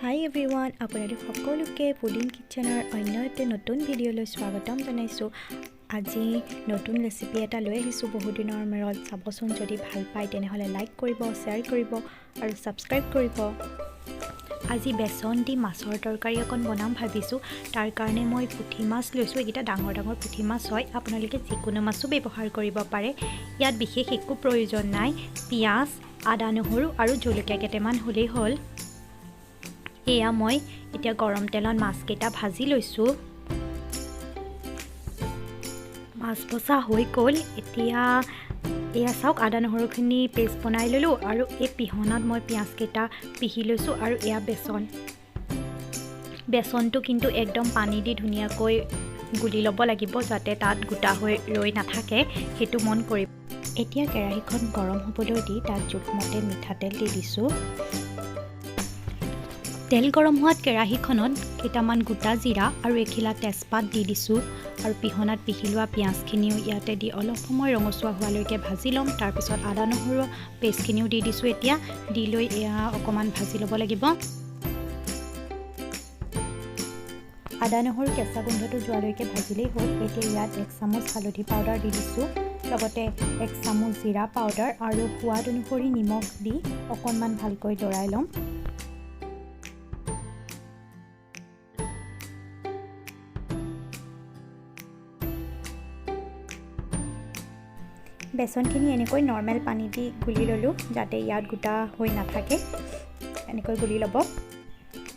হাই everyone, আপোনালোক সকলোকে পুদিন কিটচেনৰ অন্য এটা নতুন ভিডিঅ'লৈ স্বাগতম জনাইছোঁ। আজি নতুন ৰেচিপি এটা লৈ আহিছোঁ বহুদিনৰ মূৰত। চাবচোন, যদি ভাল পায় তেনেহ'লে লাইক কৰিব, শ্বেয়াৰ কৰিব আৰু ছাবস্ক্ৰাইব কৰিব। আজি বেচন দি মাছৰ তৰকাৰী অকণ বনাম ভাবিছোঁ। তাৰ কাৰণে মই পুঠি মাছ লৈছোঁ। এইকেইটা ডাঙৰ ডাঙৰ পুঠি মাছ হয়, আপোনালোকে যিকোনো মাছো ব্যৱহাৰ কৰিব পাৰে। ইয়াত বিশেষ একো প্ৰয়োজন নাই, পিঁয়াজ, আদা, নহৰু আৰু জলকীয়া কেইটামান হ'লেই হ'ল। এয়া মই এতিয়া গৰম তেলত মাছকেইটা ভাজি লৈছোঁ। মাছ ভজা হৈ গ'ল। এতিয়া এয়া চাওক, আদা নহৰুখিনি পেষ্ট বনাই ল'লোঁ আৰু এই পিহনাত মই পিঁয়াজকেইটা পিহি লৈছোঁ। আৰু এয়া বেচন, বেচনটো কিন্তু একদম পানী দি ধুনীয়াকৈ গুলি ল'ব লাগিব, যাতে তাত গোটা হৈ ৰৈ নাথাকে, সেইটো মন কৰিব। এতিয়া কেৰাহীখন গৰম হ'বলৈ দি তাত জোখমতে মিঠাতেল দি দিছোঁ। তেল গৰম হোৱাত কেৰাহীখনত কেইটামান গোটা জিৰা আৰু এখিলা তেজপাত দি দিছোঁ আৰু পিহনাত পিহি লোৱা পিঁয়াজখিনিও ইয়াতে দি অলপ সময় ৰঙচুৱা হোৱালৈকে ভাজি ল'ম। তাৰপিছত আদা নহৰু পেষ্টখিনিও দি দিছোঁ। এতিয়া দি লৈ এয়া অকণমান ভাজি ল'ব লাগিব। আদা নহৰু কেঁচা গোন্ধটো যোৱালৈকে ভাজিলেই হ'ল। এতিয়া ইয়াত 1 চামুচ হালধি পাউডাৰ দি দিছোঁ, লগতে 1 চামুচ জিৰা পাউডাৰ আৰু সোৱাদ অনুসৰি নিমখ দি অকণমান ভালকৈ লৰাই ল'ম। বেচনখিনি এনেকৈ নৰ্মেল পানী দি গুলি ল'লোঁ, যাতে ইয়াত গোটা হৈ নাথাকে, এনেকৈ গুলি ল'ব।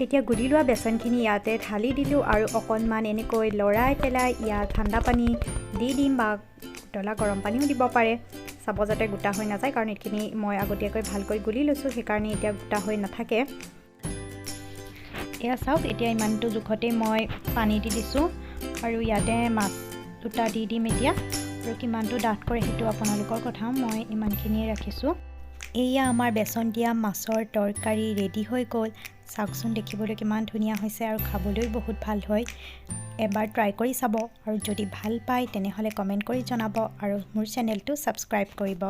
এতিয়া গুলি লোৱা বেচনখিনি ইয়াতে ঢালি দিলোঁ আৰু অকণমান এনেকৈ লৰাই পেলাই ইয়াত ঠাণ্ডা পানী দি দিম বা উতলা গৰম পানীও দিব পাৰে। চাব যাতে গোটা হৈ নাযায়, কাৰণ এইখিনি মই আগতীয়াকৈ ভালকৈ গুলি লৈছোঁ, সেইকাৰণে এতিয়া গোটা হৈ নাথাকে। এয়া চাওক, এতিয়া ইমানটো জোখতেই মই পানী দি দিছোঁ আৰু ইয়াতে মাছ দুটা দি দিম। এতিয়া আৰু কিমানটো ডাঠ কৰে সেইটো আপোনালোকৰ কথা, মই ইমানখিনিয়ে ৰাখিছোঁ। এয়া আমাৰ বেচন দিয়া মাছৰ তৰকাৰী ৰেডি হৈ গ'ল। চাওকচোন, দেখিবলৈ কিমান ধুনীয়া হৈছে আৰু খাবলৈও বহুত ভাল হয়। এবাৰ ট্ৰাই কৰি চাব আৰু যদি ভাল পায় তেনেহ'লে কমেণ্ট কৰি জনাব আৰু মোৰ চেনেলটো ছাবস্ক্ৰাইব কৰিব।